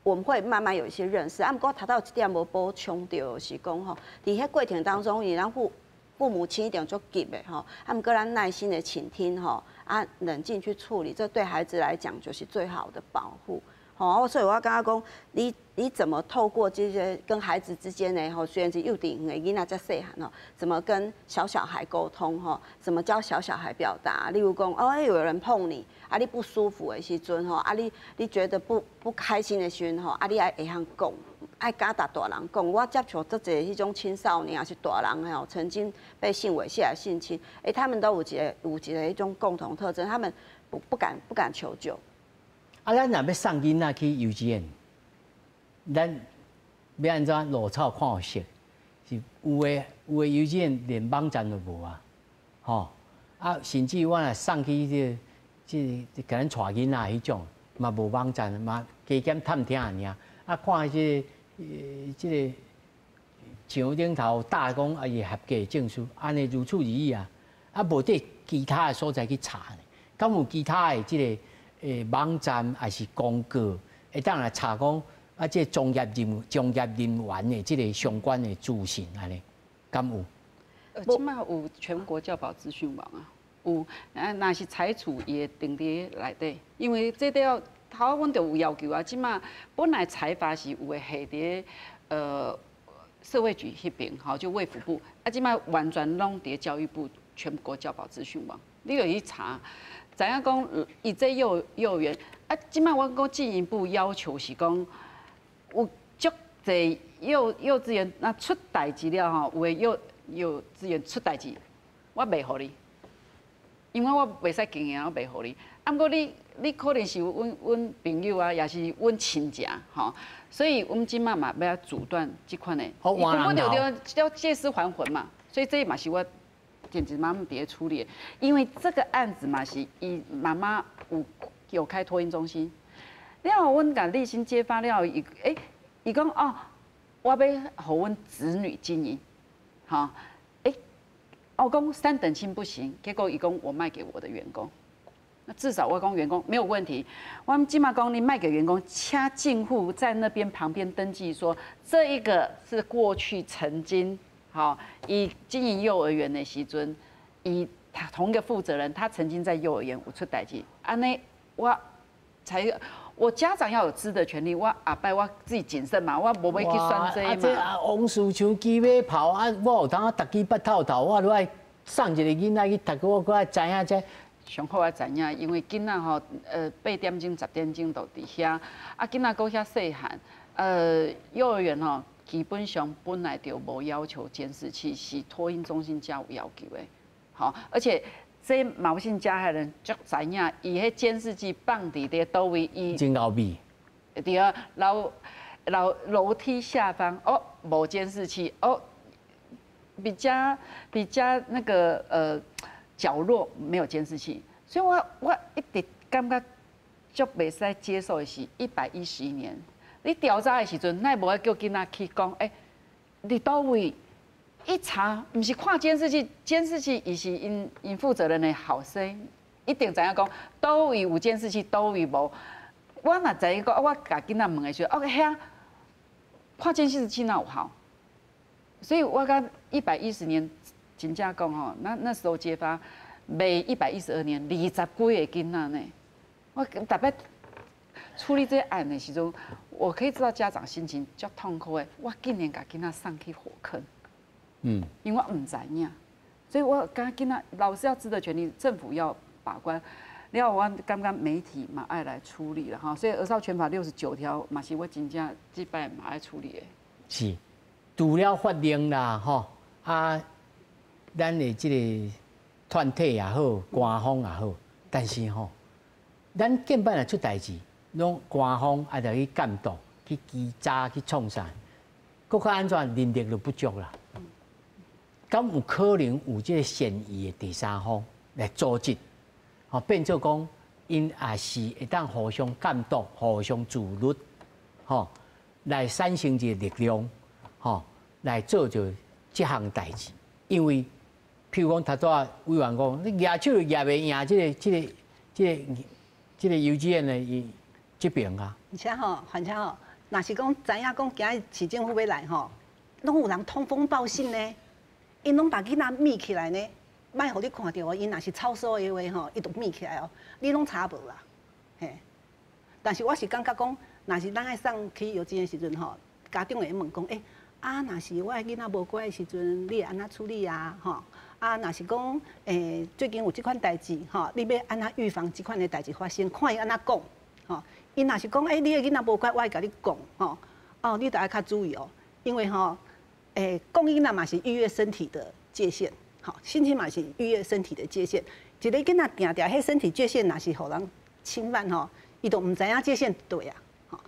我們會慢慢有一些認識。啊，毋過頭拄有一點無補充著，是講吼，佇彼過程當中，伊咱父母親一定足急的吼，啊，毋過咱耐心的傾聽吼，啊，冷靜去處理，這對孩子來講就是最好的保護。吼，所以我感覺講，你怎麼透過這些跟孩子之間的吼，雖然是幼稚園的囡仔才細漢吼，怎麼跟小小孩溝通吼，怎麼教小小孩表達？例如講，哦，有人碰你，啊，你不舒服的時陣吼，啊，你覺得不開心的時陣吼，啊，你愛會曉講。愛敢共大人講，我接觸足濟彼種青少年，抑是大人吼，曾經被性猥褻、性侵，欸，他們都有一個彼種共同特徵，他們不敢求救。啊，咱若欲送囡仔去幼稚園，咱欲按怎落草看予熟？是有的幼稚園連網站都無啊，吼啊，甚至我若送去這共咱帶囡仔彼種，嘛無網站，嘛加減探聽爾。啊，看這個牆頂頭貼講啊，伊合格證書，按呢如此而已啊。啊，無佇其他的所在去查呢？敢有其他的這个網站，抑是公告，會當來查講啊？這個專業人員的這个相關的資訊，按呢，敢有？這馬有全國教保資訊網啊，有啊，若是裁處伊會登佇內底，因為這都要頭阮就有要求啊。這馬本來裁罰是有的下佇社會局彼邊，吼，就衛福部，啊，這馬完全攏佇教育部全國教保資訊網，你就去查，知影講伊這幼兒園，啊，這馬阮閣進一步要求是講有足濟幼稚園，若出代誌了吼，有的幼稚園出代誌，我袂予你，因為我袂使經營，我袂予你。啊，毋過你可能是阮朋友啊，抑是阮親戚吼，所以阮這馬嘛欲阻斷這款的，伊根本就要借屍還魂嘛，所以這嘛是我前一媽佇咧處理的，因為這個案子嘛是伊媽媽有開托嬰中心，了後阮共立新揭發了後，伊欸，伊講哦，我欲予阮子女經營，吼，欸，我講三等親不行，結果伊講我賣給我的員工。那至少我讲员工没有问题。我们这马讲你卖给员工，请政府在那边旁边登记说，这一个是过去曾经好以经营幼儿园的时阵，以他同一个负责人，他曾经在幼儿园有出代志，按呢我才我家长要有知的权利，我后摆我自己谨慎嘛，我无欲去选这嘛。啊，这啊，王思像鸡尾炮啊，我有当逐支捌透透，我都爱送一个囡仔去读，我阁爱知影这。上好爱知影，因为囡仔吼，8点钟、10点钟就伫遐，啊，囡仔阁遐细汉，幼儿园吼，基本上本来就无要求监视器，是托婴中心才有要求的，好，而且这毛姓加害人足知影，伊彼监视器放伫咧佗位，伊真后面，对啊，楼楼楼梯下方哦，无监视器哦，比较那个角落没有监视器，所以我一直感觉足袂使接受的是111年，你调查的时阵，哪会无爱叫囡仔去讲？欸，伫佗位？一查，毋是看监视器，监视器伊是𪜶负责人的后生，一定知影讲佗位有监视器，佗位无。我若知影讲，我共囡仔问的时候，哦遐看监视器哪有效？所以我讲一百一十年。真正讲吼，那时候揭发，袂112年，二十几个囡仔呢。我特别处理这个案的时阵，我可以知道家长心情足痛苦的。我竟然共囡仔送去火坑，因为我毋知影，所以我感觉囡仔老师要知的权利，政府要把关。了，我感觉媒体嘛爱来处理了哈。所以《儿少权法》69条嘛是我真正这摆嘛爱处理的。是，除了法令啦，吼啊。咱的这个团体也好，官方也好，但是吼，咱见摆若出代志，拢官方爱著去监督、去稽查、去创啥，阁较按怎人力就不足啦。敢有可能有这个善意的第三方来组织，吼变做讲，𪜶也是会当互相监督、互相自律，吼来产生一个力量，吼来做就这项代志，因为。譬如讲，头拄仔委员讲，你举手就举袂赢这个幼稚园的伊这边啊。而且吼，反正吼，若是讲知影讲今日市政府欲来吼，拢有人通风报信呢，𪜶拢把囡仔秘起来呢，莫予你看著哦。𪜶若是抄手的话吼，伊就秘起来哦，你拢查无啦，嘿。但是我是感觉讲，若是咱爱送去幼稚园时阵吼，家长会问讲，欸，啊，若是我的囡仔无乖的时阵，你会按怎处理啊？吼。啊，若是讲，欸，最近有这款代志，吼，你欲按怎预防这款的代志发生？看伊按怎讲，吼，伊若是讲，欸，你的囡仔无乖，我会共你讲，吼，哦，你著爱较注意哦，因为吼，欸，讲囡仔嘛是逾越身体的界限，吼，性侵嘛是逾越身体的界限。一个囡仔定定彼身体界限，若是予人侵犯吼，伊就毋知影界限佗啊，吼。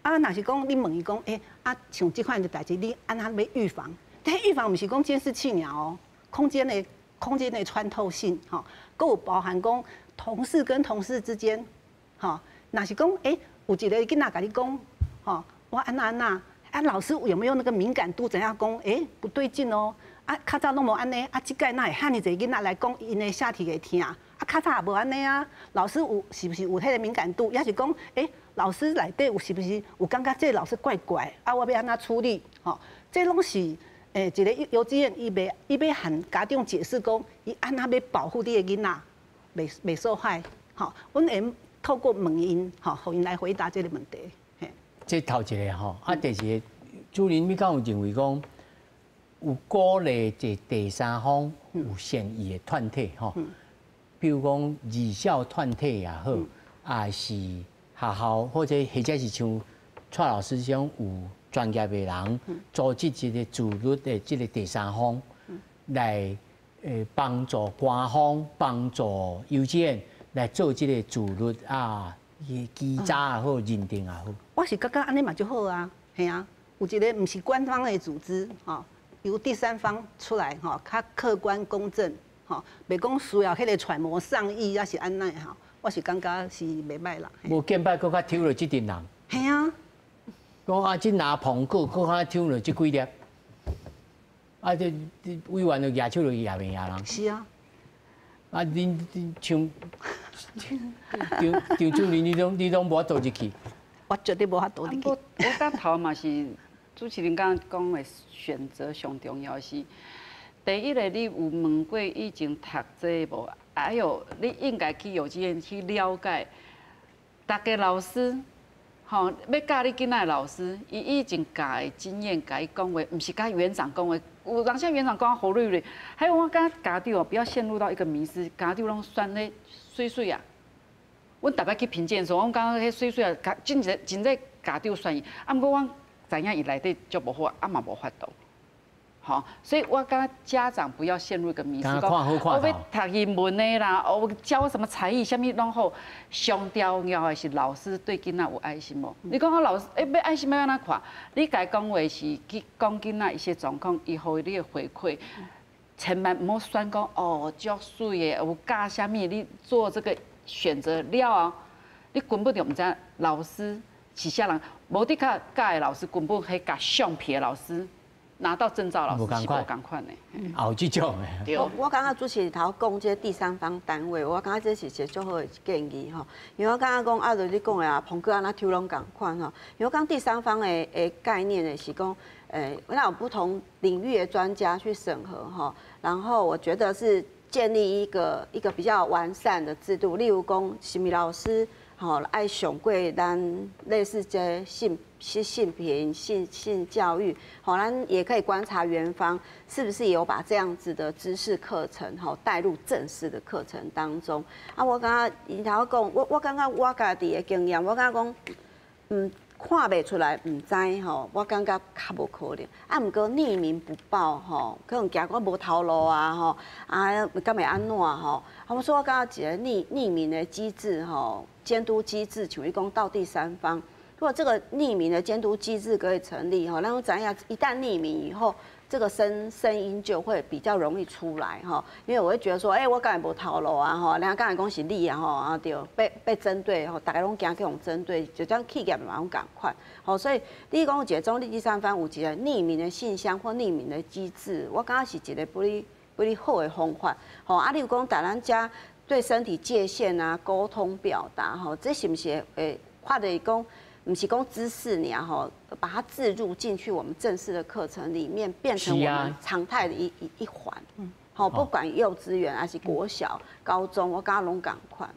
啊，若是讲你问伊讲，欸，啊，像这款的代志，你按怎欲预防？但预防毋是讲监视器尔哦。空间的穿透性，吼，阁有包含讲同事跟同事之间，吼，若是讲，欸，有一个囡仔共你讲，吼，我按怎按怎，啊，老师有没有那个敏感度？知影讲，欸，不对劲哦，啊，较早拢无按呢，啊，这摆哪会遐尔济囡仔来讲𪜶的下体会疼？啊，较早也无按呢啊，老师有是毋是有彼个敏感度？抑是讲，欸，老师内底有是毋是有感觉这个老师怪怪？啊，我欲按怎处理？吼，这拢是。欸，一个幼稚园，伊欲向家长解释讲，伊按怎欲保护你的囡仔，袂受害。吼，阮会透过问𪜶，吼，予𪜶来回答这个问题。嘿，这头一个吼，啊，第二个，主任，你敢有认为讲，有鼓励这第三方有善意的团体吼，比如讲儿少团体也好，也是学校或者是像蔡老师这种有专业的人组织一个自律的这个第三方来帮助官方、帮助幼稚园来做这个自律啊、稽查也好、认定也好。我是感觉按呢嘛足好啊，嘿啊，有一个毋是官方的组织，吼，由第三方出来，吼，较客观公正，吼，袂讲需要彼个揣摩上意，抑是按怎吼，我是感觉是袂䆀啦。无见摆阁较抽落这阵人。嘿啊。讲啊，这拿苹果，阁较抽落这几粒，啊，这委员就举手就举袂赢人。是啊。啊，恁像张张主任，你拢无法度入去。我绝对无法度入去。我刚头嘛是主持人刚刚讲的选择上重要是，第一个你有问过以前读这无？还有你应该去幼稚园去了解，逐个老师，吼，欲教你囡仔的老师，伊以前教的经验，共伊讲话，毋是共园长讲话。有当时园长讲好锐锐，还有我感觉家长哦，不要陷入到一个迷思，家长拢选彼媠媠啊。阮逐摆去评鉴的时候，阮感觉彼媠媠啊，家真济真济家长选伊，啊，毋过阮知影伊内底足无好，啊嘛无法度。吼，所以我感觉家长不要陷入一个迷思，讲我欲读英文的啦，我教什么才艺，啥物拢好，上重要的是老师对囡仔有爱心无？你讲我老师，欸，欲爱心欲按怎看？你共伊讲话是去讲囡仔一些状况，伊予你的回馈，千万毋好选讲哦，足媠的，有教啥物，你做这个选择了后，你根本就毋知老师是啥人，无的确教的老师根本彼教橡皮的老师。拿到证照老师是无仝款的，有这种的。我感觉主持人头讲这第三方单位，我感觉这是一个足好的建议吼。因为我感觉讲啊，就你讲的啊，彭哥按怎抽拢仝款吼。因为我讲第三方的概念的是讲，那有不同领域的专家去审核吼。然后我觉得是建立一个比较完善的制度，例如讲，啥物老师吼爱上过咱类似这性。是性平、性教育，好，咱也可以观察园方是不是有把这样子的知识课程，吼带入正式的课程当中。啊，我感觉伊头讲，我感觉我家己的经验，我感觉讲，看袂出来，毋知吼，我感觉较无可能。啊，毋过匿名不报吼，可能惊我无头路啊吼，啊，敢会按怎吼？啊，我说我感觉一个匿名的机制吼，监督机制，像你讲到第三方。如果这个匿名的监督机制可以成立哈，然后咱要一旦匿名以后，这个声音就会比较容易出来哈，因为我会觉得说，哎，我敢会无头路啊吼，人家敢会讲是你啊吼，啊对，被针对吼，大家拢惊去予针对，就这样企业嘛拢仝款，吼，所以你讲有一个中立第三方有一个匿名的信箱或匿名的机制，我感觉是一个比你好的方法，吼，啊，你有讲在咱遮对身体界限啊沟通表达吼，这是毋是会或者讲？毋是讲知识尔吼，把它置入进去我们正式的课程里面，变成我们常态的一环。好，不管幼稚园还是国小、高中，我感觉拢仝款。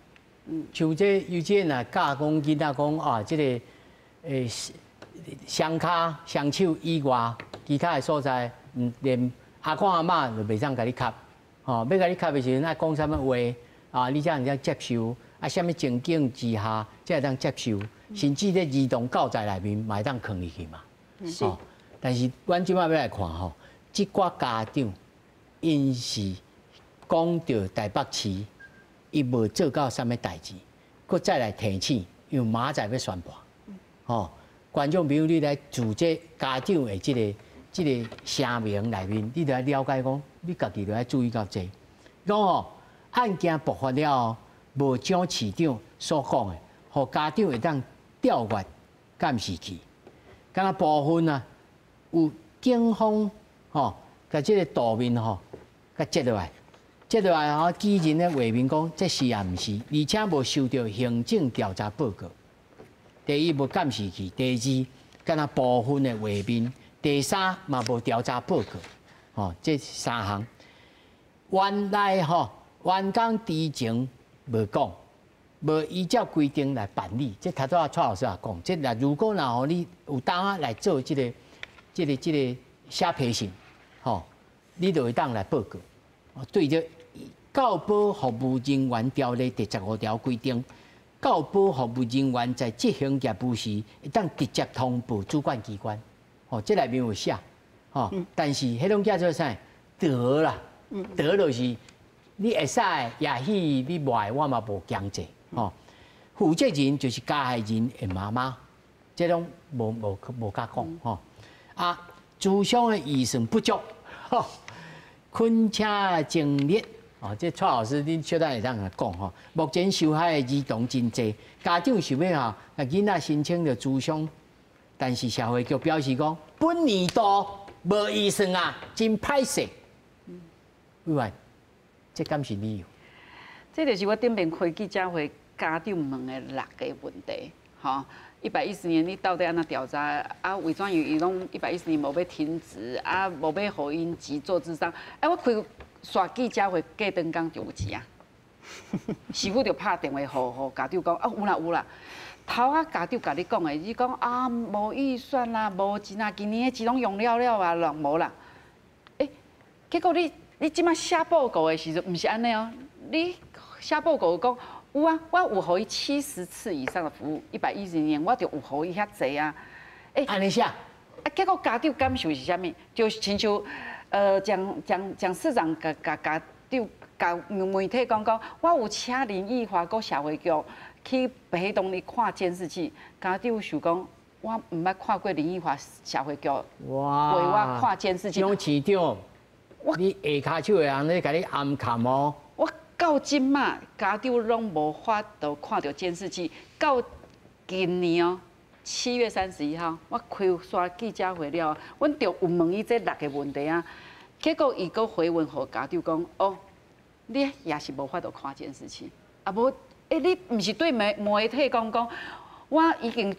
像这幼稚园啊，教讲囡仔讲啊，这个双跤、双手以外，其他的所在，连阿公阿嬷就袂当共你磕，吼，欲共你磕的时阵，爱讲啥物话啊？你才会当接受啊？啥物情景之下才会当接受？甚至咧儿童教材内面嘛会当囥入去嘛。是。但是阮这摆欲来看吼，这寡家长𪜶是讲著台北市，伊无做到啥物代志，阁再来提醒，因为明仔载欲宣判。吼，观众朋友，你来自这家长的这个声明内面，你著爱了解讲，你家己著爱注意到这。讲吼，案件爆发了后，无蒋市长所讲的，予家长会当调阅监视器，敢若部分啊，有警方吼，共这个图面吼，共截落来，截落来吼，记人的画面讲这是抑毋是，而且无收著行政调查报告。第一无监视器，第二敢若部分的画面，第三嘛无调查报告，吼，这三项。原来吼，员工知情无讲。无依照规定来办理，这头拄仔蔡老师也讲，这若如果若吼你有当来做这个写批信，吼，你就会当来报告。对这教保服务人员条例第15条规定，教保服务人员在执行业务时，会当直接通报主管机关。吼，这内面有写，吼，但是彼种叫做啥？得啦，得就是你会使，也许你无爱，我嘛无强制。吼，负责人就是加害人的妈妈，这拢无加讲吼。啊，咨商的预算不足，吼，恳请成立哦，这蔡老师，恁小等会当来讲吼。目前受害的儿童真济，家长想欲吼，共囡仔申请著咨商，但是社会局表示讲，本年度无预算啊，真歹势。委员，这敢是理由？這就是我頂擺開記者會家長問的六個問題，吼。110年你到底按怎調查？啊，為怎樣伊攏一百一十年無欲停止？啊，無欲予𪜶錢做諮商？哎，我開煞記者會過長工就有錢啊！師傅就拍電話予家長講，啊有啦有啦。頭仔家長共你講的，你講啊無預算啦，無錢啊，今年的錢攏用了了啊，攏無啦。欸，結果你這擺寫報告的時陣，毋是按呢哦，你寫報告講有啊，我有予伊70次以上的服務，110年我就有予伊遐濟啊。欸，按呢寫。啊，結果家長感受是啥物？就親像蔣市長共家長共媒體講講，我有請林奕華閣社會局去陪同你看監視器，家長想講，我毋捌看過林奕華社會局為我看監視器。蔣市長，你下跤手的人咧，共你暗崁哦。我到這馬家長攏無法度看著監視器，到今年哦，7月31號，我開煞記者會了，阮就有問伊這六個問題啊，結果伊閣回文予家長講，哦，你也是無法度看監視器，啊無，欸，你毋是對媒體講講，我已經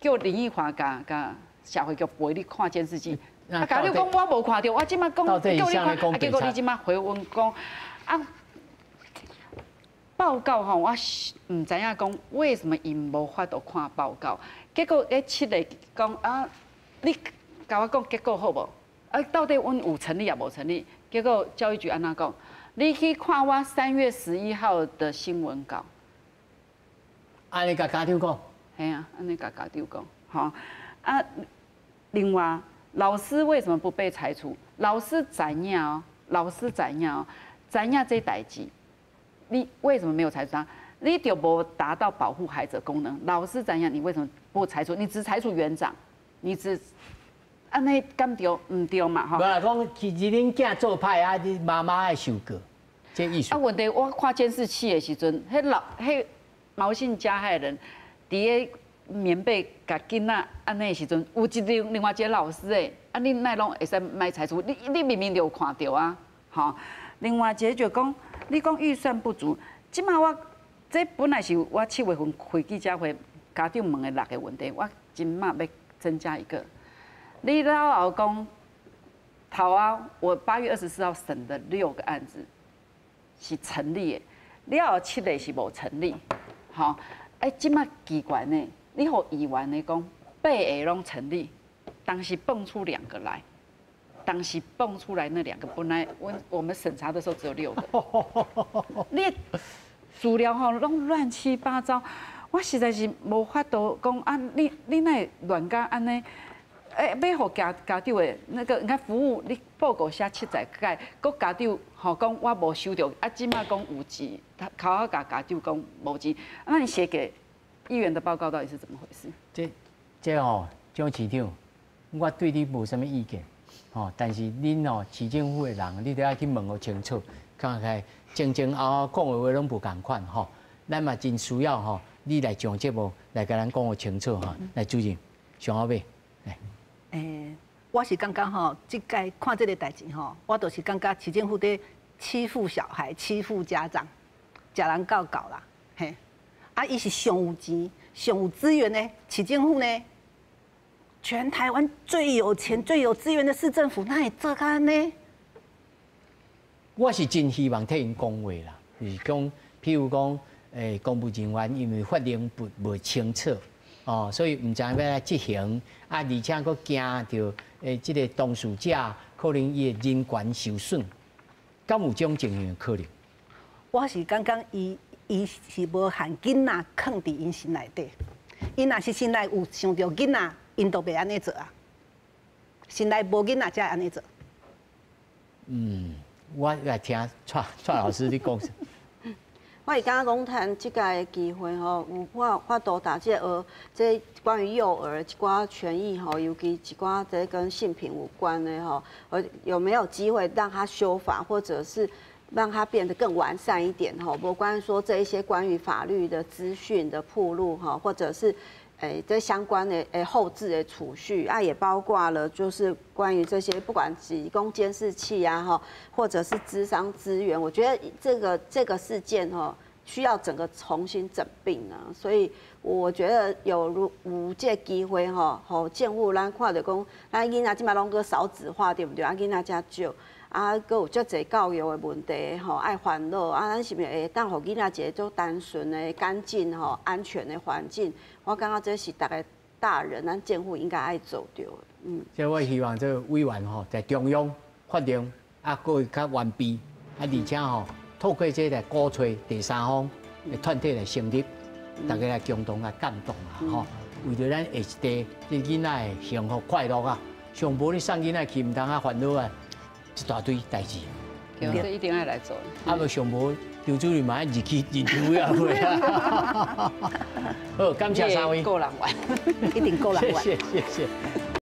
叫林奕華共社會局陪你看監視器，啊，家長講我無看著，我這馬講叫你看，啊，結果你這馬回文講，啊，報告吼，我毋知影講為什麼𪜶無法度看報告，結果彼七個講啊，你共我講結果好無？啊，到底阮有成立抑無成立？結果教育局按怎講？你去看我3月11號的新聞稿。按呢共家長講。嘿啊，按呢共家長講，吼啊。另外，老師為什麼不被裁除？老師知影哦，老師知影哦，知影這代誌，你為什麼沒有裁除他？你就無達到保護孩子的功能。老師知影，你為什麼不裁除？你只裁除園長，你只按呢敢對毋對嘛？吼。無啦，講其實恁囝做歹啊，你媽媽愛受過，這意思。啊，問題我看監視器的時陣，彼老彼毛姓加害人，佇咧棉被共囡仔按呢的時陣，有一個另外一個老師的，啊，你哪攏會使莫裁除？你明明就有看著啊，吼。另外一個就講，你講預算不足，這馬我這本來是我7月份開記者會，家長問的六個問題，我今馬欲增加一個。你老後講頭啊，我8月24號審的六個案子是成立的，了後七個是無成立，吼。哎，這馬奇怪呢，你予議員的講八個攏成立，當時蹦出兩個來，當時蹦出來那兩個，本來我們審查的時候只有六個，你資料吼攏亂七八糟，我實在是無法度講啊，你哪會亂共按呢？欸，欲予家長的那個，你看服務，你報告寫70屆，閣家長吼講我無收著，啊，這馬講有錢，他口仔共家長講無錢，那你寫給議員的報告到底是怎麼回事？這吼，蔣市長，我對你無啥物意見，吼，但是恁哦市政府的人，你都愛去問予清楚，看看前前後後講的話攏無仝款吼，咱嘛真需要吼，你來上節目來共咱講予清楚吼，來主任上後尾，來。欸，我是感覺吼，這屆看這个代誌吼，我就是感覺市政府佇欺負小孩、欺負家長，食人教狗啦，嘿。啊，伊是上有錢、上有資源的市政府呢，全台灣最有錢、最有資源的市政府，哪會做按呢？我是真希望替𪜶講話啦，就是講，譬如講，公務人員因為法令不袂清楚。哦，所以毋知影欲按怎執行，啊，而且閣驚著這个當事者可能伊的人權受損，敢有這種情形的可能？我是感覺伊是無含囡仔囥佇𪜶心內底，𪜶若是心內有想著囡仔，𪜶就袂按呢做啊。心內無囡仔才會按呢做。嗯，我來聽蔡蔡老師你講。我會感覺講趁這屆的機會吼，有法度踏這個這關於幼兒一寡權益吼，尤其一寡這跟性平有關的吼，有沒有機會讓他修法，或者是讓它變得更完善一點吼？無關說這一些關於法律的資訊的曝露哈，或者是这相关的后置的储蓄啊，也包括了就是关于这些不管提供监视器啊哈，或者是咨商资源，我觉得这个事件哈，需要整个重新整并啊，所以我觉得有如有这个机会吼，予政府咱看著讲，咱囡仔这马拢阁少子化对毋对？啊，囡仔遮少，啊，阁有遮济教育的问题吼，爱烦恼啊，咱是毋是会当予囡仔一个足单纯的、干净吼、安全的环境？我感觉这是逐个大人，咱政府应该爱做著的。所以我希望这个委员吼，在中央法令啊，阁会较完备，啊，而且吼，透过这来鼓吹第三方的团体来成立，大家来共同来监督啊，吼，为著咱下一代这囡仔的幸福快乐啊，上无你送囡仔去，毋通啊烦恼啊一大堆代志。对，这一定爱来做。啊，无上无张主任嘛爱入去认筹委员会啊。好，感谢三位。顾人员，一定顾人员。谢谢谢谢。